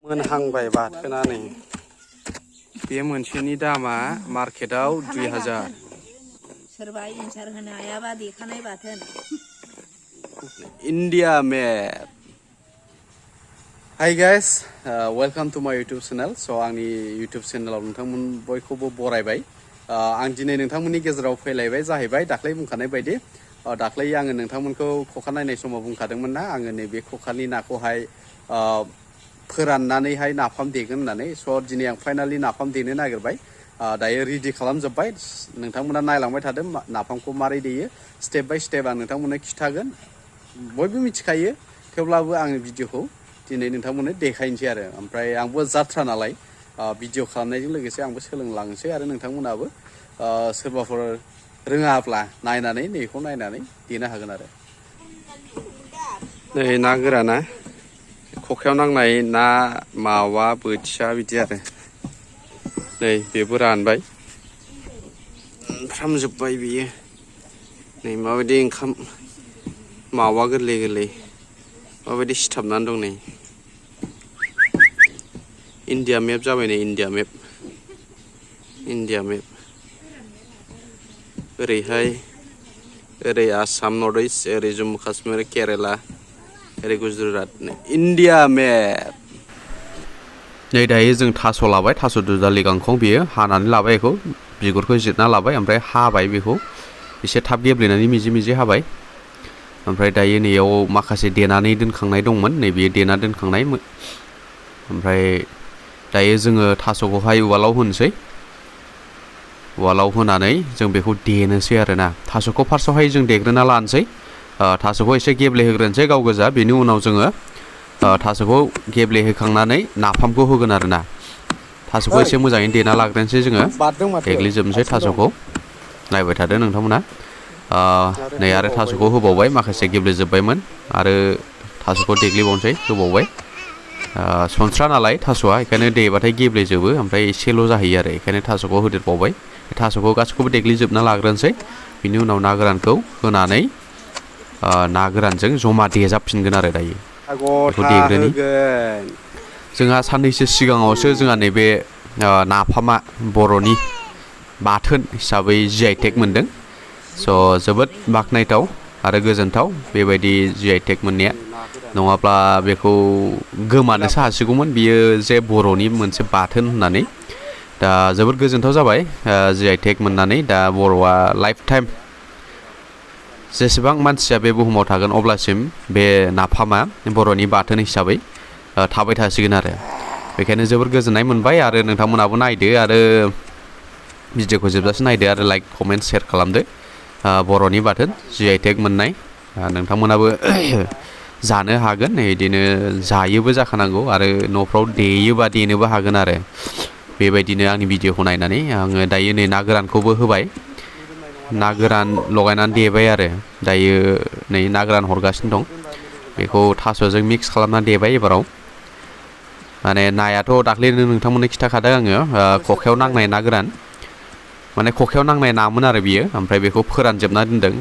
मोनहांबाय बाथोना नै बे मोनसेनि दामा मार्केटाव 2000 सोरबा इन्सार होनो हायाबा देखानाय बाथोन India map. Hi guys, welcome to my YouTube channel. So आंनि YouTube channel आव नोंथांमोन बयखौबो बरायबाय। आं दिनै नोंथांमोननि गेजेराव फैलायबाय जाहैबाय दाख्लै बुंखानाय बायदि दाख्लै आङो नोंथांमोनखौ खखा नायनाय समाव बुंखादोंमोन ना आङो नैबे खखानि नाखौहाय फोराननानैहाय नाफाम देगोन होननानै स' दिनै आं फाइनाली नाफाम देनो नागिरबाय दायो रेडि खालामजोब्बाय नोंथांमोना नायलांबाय थादों नाफामखौ मारै देयो स्टेप बाय स्टेप आं नोंथांमोननो खिथागोन बयबो मिथिखायो थेवब्लाबो आङो भिडिअखौ दिनै नोंथांमोननो देखायनोसै आरो ओमफ्राय आंबो जाथ्रा नालाय भिडिअ खालामनायजों लोगोसे आंबो सोलोंलांनोसै आरो नोंथांमोनाबो सोरबाफोर रोङाब्ला नायनानै नैखौ नायनानै देनो हागोन आरो नै ना गोराना खखायाव नांनाय ना मावा बोथिया बिदि आरो नै बेबो रानबाय फ्रामजोब्बाय बियो नै माबायदि ओंखाम मावा गोरलै गोरलै माबायदि सिथाबनानै दं नै इन्डिया मेप जाबाय नै इन्डिया मेप ओरैहाय ओरै आसाम नर्थ इस्ट ओरै जम्मु काश्मीर केरेला ओरै गुजरात इन्डिया मेप नै दायो जों थास' लाबाय थास' दुदालि गांखं बियो हानानै लाबाय बेखौ बिगुरखौ जिरना लाबाय ओमफ्राय हाबाय बेखौ एसे थाब गेब्लेनानै मिजि मिजि हाबाय ओमफ्राय दायो नैयाव माखासे देनानै दोनखांनाय दंमोन नै बेयो देना दोनखांनाय ओमफ्राय दायो जोङो थास'खौहाय उवालाव होनोसै उवालाव होनानै जों बेखौ देनोसै आरोना थास'खौ फार्स्टआवहाय जों देग्रोना लानोसै थास'खौ एसे गेब्लेहोग्रोनोसै गाव गोजा बेनि उनाव जोङो थास'खौ गेब्लेहोखांनानै नाफामखौ होगोन आरोना थास'खौ एसे मोजाङै देना लाग्रोनोसै जोङो देग्लिजोबनोसै थास'खौ नायबाय थादो नोंथांमोना नै आरो थास'खौ होबावबाय माखासे गेब्लेजोब्बायमोन आरो थास'खौ देग्लिबावनोसै होबावबाय सनस्रा नालाय थास'आ बेखायनो देबाथाय गेब्लेजोबो ओमफ्राय एसेल' जाहैयो आरो बेखायनो थास'खौ होदेरबावबाय थास'खौ गासैखौबो देग्लिजोबना लाग्रोनोसै बिनि उनाव ना गोरानखौ होनानै ना गोरानजों जमा देजाबफिनगोन आरो दायो बेखौ देग्रोनि जोंहा साननैसो सिगाङावसो जोंहा नैबे नाफामा बर'नि बाथोन हिसाबै GI टेग मोनदों स' जोबोद बाख्नायथाव आरो गोजोनथाव बेबायदि GI टेग मोननाया नङाब्ला बेखौ गोमानोसो हासिगौमोन बियो जे बर'नि मोनसे बाथोन होननानै दा जोबोद गोजोनथाव जाबाय GI टेग मोननानै दा बर'आ लाइफ टाइम जेसेबां मानसिया बे बुहुमाव थागोन अब्लासिम बे नाफामा बर'नि बाथोन हिसाबै थाबाय थासिगोन आरो बेखायनो जोबोद गोजोननाय मोनबाय आरो नोंथांमोनाबो नायदो आरो भिडिअखौ जोबजासे नायदो आरो लाइक कमेन्ट शेयार खालामदो बर'नि बाथोन GI टेग मोननाय नोंथांमोनाबो जानो हागोन बिदिनो जायोबो जाखानांगौ आरो न'फ्राव देयोबा देनोबो हागोन आरो बेबायदिनो आंनि भिडिअखौ नायनानै आङो दायो नै ना गोरानखौबो होबाय ना गोरान लगायनानै देबाय आरो दायो नै ना गोरान हरगासिनो दं बेखौ थास'जों मिक्स खालामनानै देबाय एबाराव माने नायाथ' दाख्लैनो नोंथांमोननो खिथाखादों आङो खखायाव नांनाय ना गोरान माने खखायाव नांनाय नामोन आरो बियो ओमफ्राय बेखौ फोरानजोबना दोनदों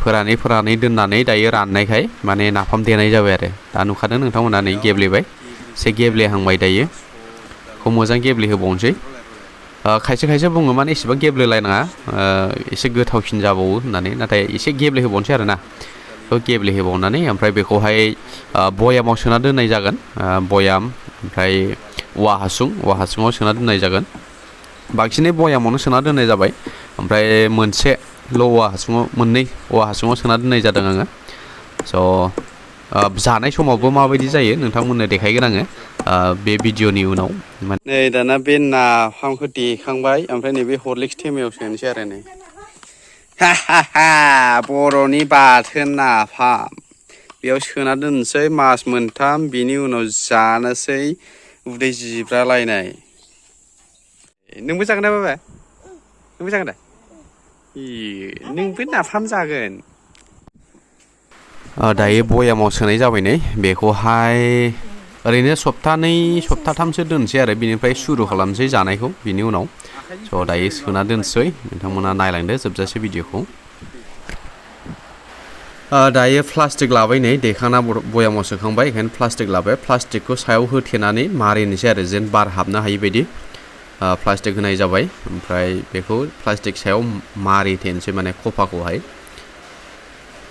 फोरानै दोननानै दायो राननायखाय माने नाफाम देनाय जाबाय आरो दा नुखादों नोंथांमोना नै गेब्लेबाय एसे गेब्लेहांबाय दायो बेखौ मोजां गेब्लेहोबावनोसै खायसे बुङो माने एसेबां गेब्लेलायनाङा एसे गोथावसिन जाबावो होननानै नाथाय एसे गेब्लेहोबावनोसै आरोना बेखौ गेब्लेहोबावनानै ओमफ्राय बेखौहाय बयामाव सोना दोननाय जागोन बयाम ओमफ्राय औवा हासुङाव सोना दोननाय जागोन बांसिनै बयामावनो सोना दोननाय जाबाय ओमफ्राय मोनसेल' मोननै औवा हासुङाव सोना दोननाय जादों आङो स' जानाय समावबो माबायदि जायो नोंथांमोननो देखायगोन आङो बे भिडिअनि उनाव नै दाना बे नाफामखौ देखांबाय ओमफ्राय नैबे हरलिक्स थेमायाव सोनोसै आरो नै बर'नि बाथोन नाफाम बेयाव सोना दोननोसै मास मोनथाम बिनि उनाव जानोसै उदै जिब्रालायनाय नोंबो जागोन ना बाबा नोंबो जागोन दा नोंबो नाफाम जागोन दायो बयामाव सोनाय जाबाय नै बेखौहाय ओरैनो सप्ताथामसो दोनसै आरो बिनिफ्राय सुरु खालामसै जानायखौ बिनि उनाव स' दायो सोना दोनसै नोंथांमोना नायलांदो जोबजासे भिडिअखौ दायो प्लास्टिक लाबाय नै देखाना बयामाव सोखांबाय बेखायनो प्लास्टिक लाबाय प्लास्टिकखौ सायाव होथेनानै मारिनोसै आरो जेन बार हाबनो हायि बायदि प्लास्टिक होनाय जाबाय ओमफ्राय बेखौ प्लास्टिक सायाव मारिथेनोसै माने खफाखौहाय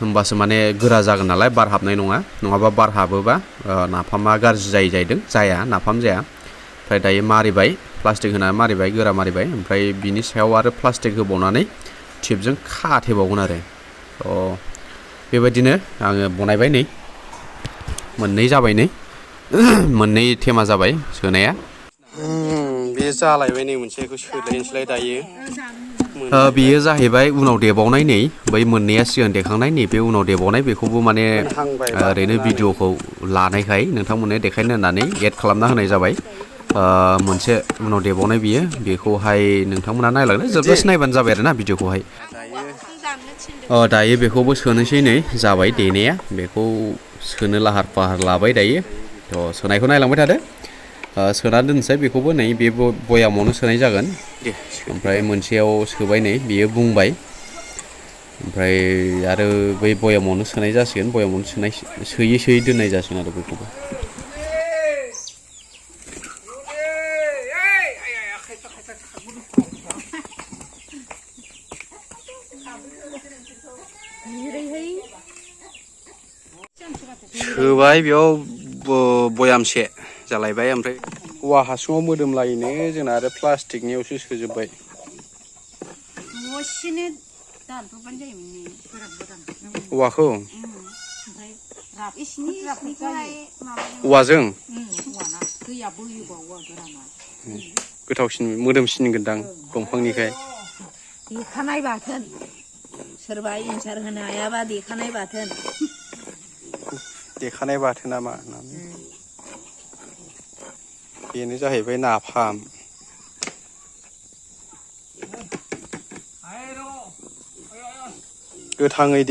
होमबासो माने गोरा जागोन नालाय बार हाबनाय नङा नङाबा बार हाबोबा नाफामा गाज्रि जाया नाफाम जाया ओमफ्राय दायो मारिबाय प्लास्टिक होनानै मारिबाय गोरा मारिबाय ओमफ्राय बिनि सायाव आरो प्लास्टिक होबावनानै टिपजों खाथेबावगोन आरो बेबायदिनो आङो बनायबाय नै मोननै जाबाय नै मोननै थेमा जाबाय सोनाया बे जालायबाय नै मोनसेखौ सोलायनोसैलाय दायो बेयो जाहैबाय उनाव देबावनाय नै बै मोननैया सिगां देखांनाय नैबे उनाव देबावनाय बेखौबो माने ओरैनो भिडिअखौ लानायखाय नोंथांमोननो देखायनो होननानै एड खालामना होनाय जाबाय मोनसे उनाव देबावनाय बियो बेखौहाय नोंथांमोना नायलांदो जोबजासे नायबानो जाबाय आरोना भिडिअखौहाय दायो बेखौबो सोनोसै नै जाबाय देनाया बेखौ सोनो लाहार फाहार लाबाय दायो सोनायखौ नायलांबाय थादो सोनानै दोनसै बेखौबो नै बे बयामावनो सोनाय जागोन ओमफ्राय मोनसेयाव सोबाय नै बियो बुंबाय ओमफ्राय आरो बै बयामावनो सोनाय जासिगोन बयामावनो सोयै दोननाय जासिगोन आरो बेखौबो सोबाय बेयाव बयामसे जालायबाय ओमफ्राय औवा हासुङाव मोदोमलायनो जोंना आरो प्लास्टिकनियावसो सोजोबबाय औवाखौ औवाजों गोथावसिन मोदोमसिनगोनदां दंफांनिखाय देखानाय बाथोन सोरबा इन्सार होनो हायाबा देखानाय बाथोन देखानाय बाथोना मा बेनो जाहैबाय नाफाम गोथाङै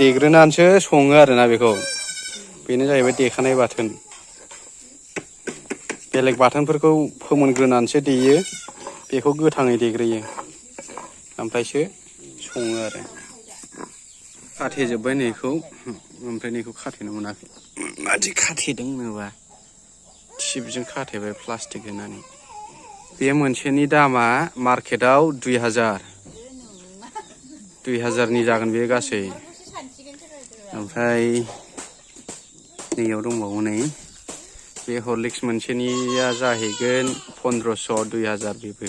देग्रोनानैसो सङो आरोना बेखौ बेनो जाहैबाय देखानाय बाथोन बेलेग बाथोनफोरखौ फोमोनग्रोनानैसो देयो बेखौ गोथाङै देग्रोयो ओमफ्रायसो सङो आरो खाथेजोब्बाय नैखौ ओमफ्राय नैखौ खाथेनो मोनाखै मादि खाथेदों होनोबा टिपजों खाथेबाय प्लास्टिक होनानै बे मोनसेनि दामा मार्केटाव 2000 जागोन बे गासै ओमफ्राय नैयाव दंबावो नै बे हरलिक्स मोनसेनिया जाहैगोन 1500 2000 बेबो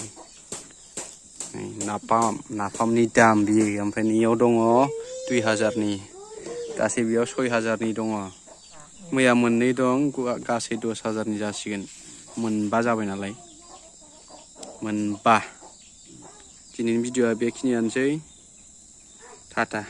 नाफामनि दाम बियो ओमफ्राय नैयाव दङ 2000नि गासै बेयाव 6000नि दङ मैया मोननै दं गासै 10000नि जासिगोन मोनबा जाबाय नालाय मोनबा दिनैनि भिडिअआ बेखिनियानोसै टाटा